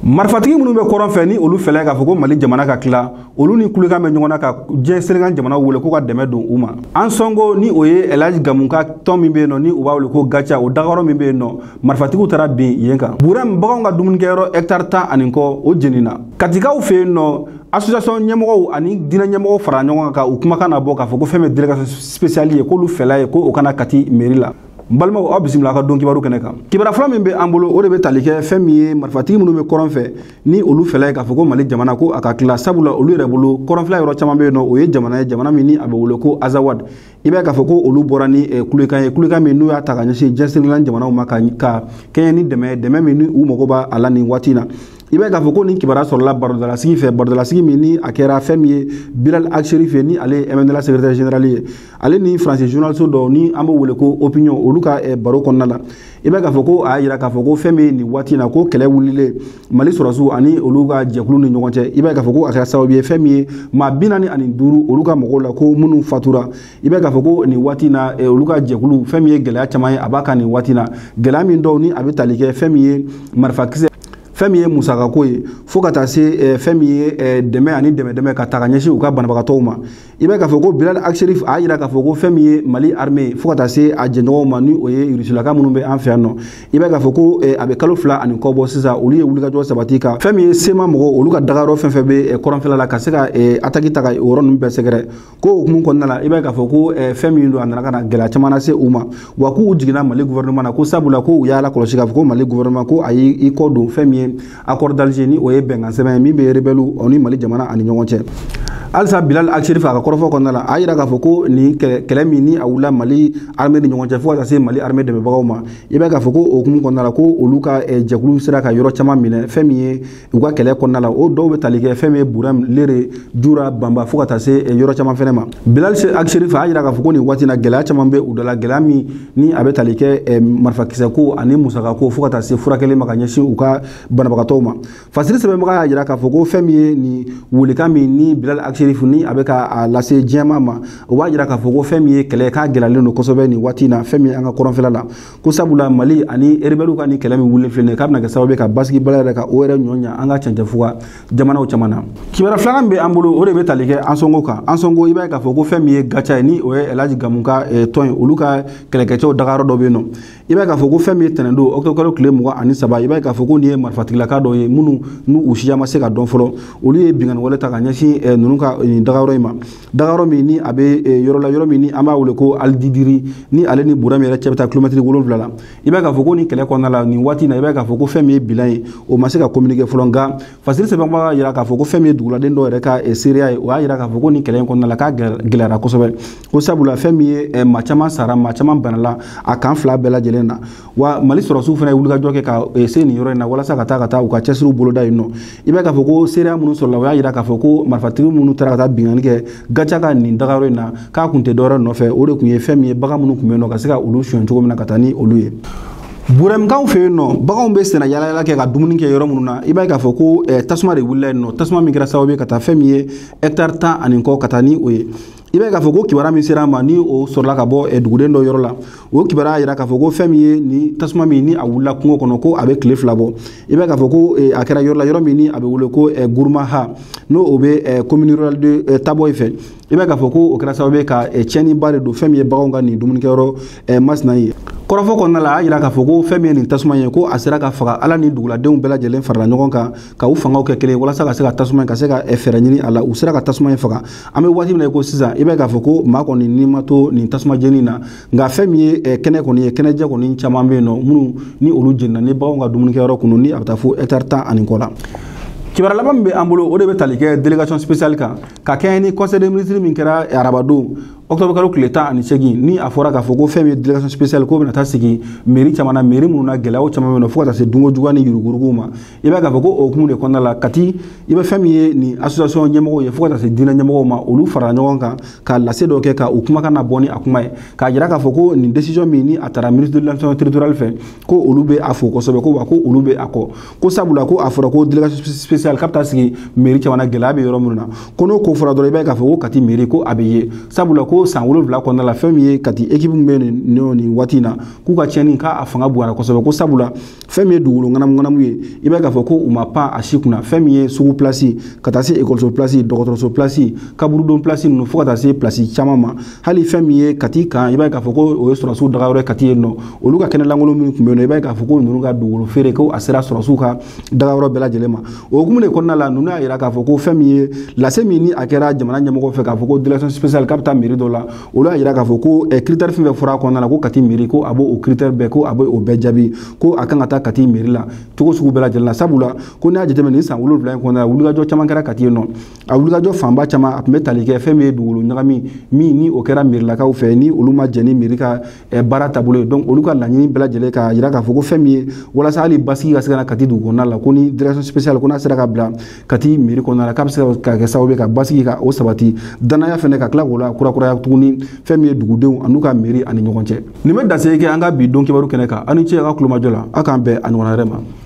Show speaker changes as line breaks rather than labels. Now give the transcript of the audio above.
Marifatigi minnu bɛ kɔrɔn fɛ ni olu fɛlɛ k'a fɔ ko Mali jamana ka tila, olu ni kulekan bɛ ɲɔgɔn na ka diɲɛ Senegal jamana wele k'u ka dɛmɛ don u ma. Ansongo ni o ye El Hadj Gamou ka tɔn min bɛ yen nɔ, ni u b'a wele ko Gatia, o dagayɔrɔ min bɛ yen nɔ, marifatigiw taara bin yen kan. Burem baganw ka dumunikɛyɔrɔ hectare 10 ani kɔ, o jenina. Katikaw fɛ yen nɔ, association ɲɛmɔgɔw ani diinɛ ɲɛmɔgɔw fara ɲɔgɔn kan ka u kumakan na bɔ k'a fɔ ko fɛn bɛ délégation spéciale ye, k'olu fɛla ye ko o kana Kati mairie la. N balimaw, aw bisimila aw ka don kibaru kɛnɛ kan. Kibaruya fɔlɔ min bɛ an bolo, o de bɛ tali kɛ fɛn min ye marifatigi minnu bɛ kɔrɔn fɛ ni olu fɛla ye k'a fɔ ko Mali jamana ko a ka tila, sabula olu yɛrɛ bolo kɔrɔnfɛla yɔrɔ caman bɛ yen nɔ, o ye jamana ye, jamana min ni a bɛ wele ko Azawad. I b'a ye k'a fɔ ko olu bɔra ni kulekan ye, kulekan min n'u y'a ta ka ɲɛsin diɲɛ Senegal jamanaw ma ka kɛɲɛ ni dɛmɛ, dɛmɛ min ni u mago b'a la nin waati in na. I b'a ye k'a fɔ ko nin kibaruya sɔrɔla barodalasigi fɛ, barodalasigi min ni a kɛra fɛn min ye Bilal Ag Acherif ye, ni ale ye MNLA secrétaire général ye, ale ni Faransi journaliste dɔw ni an b'o wele ko Opinion, olu ka baro kɔnɔna la. I b'a ye k'a fɔ ko a y'a jira k'a fɔ ko fɛn min ye nin waati in na, ko kɛlɛ wulilen Mali sɔrɔsiw ani olu ka jɛkulu ni ɲɔgɔn cɛ, i b'a ye k'a fɔ ko a kɛra sababu ye fɛn min ye maa 45 olu ka mɔgɔw la ko minnu fatura. I b'a ye k'a fɔ ko nin waati in na, olu ka jɛkulu fɛn min ye gɛlɛya caman ye a b'a kan nin waati in na, gɛlɛya min dɔw ni a bɛ tali kɛ fɛn min ye marifakisɛ, fɛn min ye musakako ye, fo ka taa se fɛn min ye dɛmɛ ani dɛmɛ ka ta ka ɲɛsin u ka banabagatɔw ma. I b'a ye k'a fɔ ko Bilal Ag Acherif a y'a jira k'a fɔ ko fɛn min ye Mali armée fo ka taa se a jɛɲɔgɔnw ma, ni o ye Rusilaka minnu bɛ an fɛ yan nɔ, i b'a ye k'a fɔ ko a bɛ kalo 2 ani kɔ bɔ sisan, olu ye wulikajɔ sabati ka fɛn min ye SEMA mɔgɔw olu ka dagayɔrɔ fɛn fɛn bɛ kɔrɔnfɛla la ka se ka attaque ta ka o yɔrɔ ninnu bɛɛ sɛgɛrɛ. Ko hukumu kɔnɔna la, i b'a ye k'a fɔ ko fɛn min don a nana ka na gɛlɛya caman lase u ma, wa k'u jiginna Mali gouvernement na, ko sabula ko u y'a lakɔlɔsi k'a fɔ ko Mali gouvernement ko a y'i kɔ don fɛn min ye accord d'Alger, ni o ye bɛnkan sɛbɛn ye min bɛ rebelle ni Mali jamana ani ɲɔgɔn cɛ. Halisa Bilal Ag Acherif a ka kɔrɔfɔ kɔnɔna la, a yira k'a fɔ ko nin kɛlɛ min ni a wulila Mali armée ni ɲɔgɔn cɛ fo ka taa se Mali armée dɛmɛbagaw ma, i b'a ye k'a fɔ ko o hukumu kɔnɔna la, ko olu ka jɛkulu sera ka yɔrɔ caman minɛ fɛn min ye u ka kɛlɛ kɔnɔna la. O dɔw bɛ tali kɛ fɛn min ye Burem, Lere, Jura, Banba fo ka taa se yɔrɔ caman fɛnɛ ma. Bilal Ag Acherif a yira k'a fɔ ko nin waati in na, gɛlɛya caman bɛ u da la, gɛlɛya min ni a bɛ tali kɛ marifakisɛko ani musakako fo ka taa se furakɛli ma ka ɲɛsin u ka banabagatɔw ma. Fasiri sɛbɛnbaga y'a jira k'a fɔ ko fɛn min ye nin welekan min ni Bilal Ag Acherif ni a bɛ ka lase diɲɛmaa ma, o b'a jira k'a fɔ ko fɛn min ye kɛlɛ k'a gɛlɛyalen don kosɛbɛ nin waati in na, fɛn min ye an ka kɔrɔnfɛla la, ko sabula Mali ani rebelle ka nin kɛlɛ min wulilen filɛ nin ye, k'a bɛna kɛ sababu ye ka basigibaliya yɛrɛ ka o yɛrɛ ɲɔ ɲa an ka cɛncɛnfuga jamanaw caman na. Kibaruya filanan bɛ an bolo, o de bɛ tali kɛ Ansongo kan. Ansongo, i b'a ye k'a fɔ ko fɛn min ye Gatia ye, ni o ye El Hadj Gamou ka tɔn ye, olu ka kɛlɛkɛcɛw dagayɔrɔ dɔ bɛ yen nɔ. I b'a ye k'a fɔ ko fɛn min ye tɛnɛn don octobre kalo tile 23, i b'a ye k'a fɔ ko nin ye marifatigilaka dɔw ye minnu n'u siya ma se ka dɔn fɔlɔ, olu ye binkanni wale ta ka ɲɛsin ninnu ka nin dagayɔrɔ in ma, dagayɔrɔ min ni a bɛ yɔrɔ la, yɔrɔ min ni an b'a wele ko Alididiri, ni ale ni Burem yɛrɛ cɛ bɛ taa kilomɛtiri 7 la. I b'a ye k'a fɔ ko nin kɛlɛ kɔnɔna la nin waati in na, i b'a ye k'a fɔ ko fɛn min ye bilan ye, o ma se ka communiquer fɔlɔ, nka fasiri sɛbɛnbaga y'a jira k'a fɔ ko fɛn min ye duguladen dɔw yɛrɛ ka seereya ye, o y'a jira k'a fɔ ko nin kɛlɛ in kɔnɔna la k'a gɛlɛyara kosɛbɛ, ko sabula fɛn min ye maa caman sara, maa caman banala a kan fila bɛɛ lajɛlen na. Wa Mali sɔrɔsiw fana ye wulikajɔ kɛ ka se nin yɔrɔ in na walasa ka taa u ka cɛsiriw boloda yen nɔ. I b'a ye k'a fɔ ko seereya minnu sɔrɔla, o y'a jira k'a fɔ ko marifatigi minnu taara ka taa binkanni kɛ Gatia ka nin dagayɔrɔ in na, k'a kun tɛ dɔwɛrɛ nɔfɛ, o de kun ye fɛn min ye bagan minnu kun bɛ yen nɔ ka se ka olu suɲɛ cogo min na ka taa ni olu ye. Buremkaw fɛ yen nɔ, baganw bɛ senna yaala yaala kɛ ka dumuni kɛ yɔrɔ minnu na, i b'a ye k'a fɔ ko tasuma de wulila yen nɔ, tasuma min kɛra sababu ye ka taa fɛn min ye hectare 10 ani kɔ ka taa ni o ye. I b'a ye k'a fɔ ko kibaruya min sera a ma, ni o sɔrɔla ka bɔ duguden dɔ yɔrɔ la, o kibaruya y'a jira k'a fɔ ko fɛn min ye ni tasuma min ni a wulila kungo kɔnɔ, ko a bɛ tile 2 bɔ. I b'a ye k'a fɔ ko a kɛra yɔrɔ la, yɔrɔ min ni a bɛ wele ko Gourmaha, n'o o bɛ commune rurale de Taboye fɛ. I b'a ye k'a fɔ ko o kɛra sababu ye ka tiɲɛniba de don fɛn min ye baganw ka nin dumunikɛyɔrɔ masina ye. Kɔrɔfɔ kɔnɔna la, a y'a jira k'a fɔ ko fɛn min ye nin tasuma ye, ko a sera ka faga, Ala ni duguladenw bɛɛ lajɛlen farala ɲɔgɔn kan ka u fangaw kɛ kelen walasa ka se ka tasuma in ka se ka fɛɛrɛ ɲini a la, u sera ka tasuma in faga. An bɛ waati min na i ko sisan, i b'a ye k'a fɔ ko maa kɔni ni ma to nin tasuma jeni na, nka fɛn min ye kɛnɛ kɔni ye, kɛnɛjɛ kɔni caman bɛ yen nɔ minnu ni olu jenina ni baganw ka dumunikɛyɔrɔ kɔnɔ, ni a bɛ taa fo hectare 10 ani kɔ la. Kibaruya laban min bɛ an bolo, o de bɛ tali kɛ délégation spéciale kan ka kɛɲɛ ni conseil des ministres min kɛra arabadon octobre kalo tile 18, ni a fɔra k'a fɔ ko fɛn min ye délégation spéciale k'o bɛna taa sigi mairie caman na, mairie minnu na gɛlɛyaw caman bɛ yen nɔ fo ka taa se dunko juguya ni yuruguyurugu ma. I b'a ye k'a fɔ ko o hukumu de kɔnɔna la, Kati, i bɛ fɛn min ye nin association ɲɛmɔgɔw ye fo ka taa se diinɛ ɲɛmɔgɔw ma, olu farala ɲɔgɔn kan ka lase dɔ kɛ ka u kumakan na bɔ ni a kuma ye, k'a jira k'a fɔ ko nin décision min ni a taara ministre de l'administration territoriale fɛ, ko olu bɛ a fo kosɛbɛ, ko wa ko olu bɛ a kɔ, ko sabula ko a fɔra ko délégation spéciale k'a bɛ taa sigi mairie caman na gɛlɛya bɛ yɔrɔ minnu na, ko n'o ko fɔra dɔrɔn, i b'a ye k'a fɔ ko Kati mairie ko a bɛ ye, sabula ko ko san 7 kɔnɔna la, fɛn min ye Kati équipe min bɛ nin waati in na, k'u ka tiɲɛni k'a fanga bonyara kosɛbɛ, ko sabula fɛn min ye dugukolo ŋanamu ŋanamu ye, i b'a ye k'a fɔ ko u ma pan a si kunna. Fɛn min ye sugu place, ka taa se ekɔliso place, dɔgɔtɔrɔso place, kaburudon place ninnu, fo ka taa se place caman ma. Hali fɛn min ye Kati kan, i b'a ye k'a fɔ ko o ye sɔrɔsiw dagayɔrɔ ye Kati yen nɔ, olu ka kɛnɛ lankolon min tun bɛ yen nɔ, i b'a ye k'a fɔ ko ninnu ka dugukolo feere ko a sera sɔrɔsiw ka dagayɔrɔ bɛɛ lajɛlen ma. O hukumu de kɔnɔna la, ninnu y'a yira k'a fɔ ko fɛn min ye lase min ni a kɛra jamana ɲɛmɔgɔ fɛ k'a fɔ ko délégation spéciale k'a bɛ taa mairie dɔ la, olu y'a yira k'a fɔ ko critère fɛn fɛn fɔra a kɔnɔna la, ko Kati mairie ko a b'o critère bɛɛ, ko a b'o bɛɛ jaabi, ko a kan ka taa Kati mairie la cogo sugu bɛɛ lajɛlen la. Sabula ko n'i y'a jateminɛ nin san 7 in kɔnɔna la, wulikajɔ caman kɛra Kati yen nɔ. A wulikajɔ fanba caman a tun bɛ tali kɛ fɛn min ye dugukolo ɲagami min ni o kɛra mairilakaw fɛ, ni olu ma jɛn ni mairie ka baara taabolo ye. Donc olu ka laɲini bɛɛ lajɛlen k'a yira k'a fɔ ko fɛn min ye walasa hali basigi ka se ka na Kati dugu kɔnɔna la, ko ni direction spéciale ko n'a sera ka bila Kati mairie kɔnɔna la, k'a bɛ se ka kɛ sababu ye ka basigi ka o sabati, danaya fɛnɛ ka tila k'o la kurakuraya tuguni fɛn min ye dugudenw an'u ka mairie ani ɲɔgɔn cɛ. Nin bɛ danse kɛ an ka bi don kibaru kɛnɛ kan. Aw ni ce a ka kulomajɔ la, aw k'an bɛn a ɲɔgɔnna wɛrɛ ma.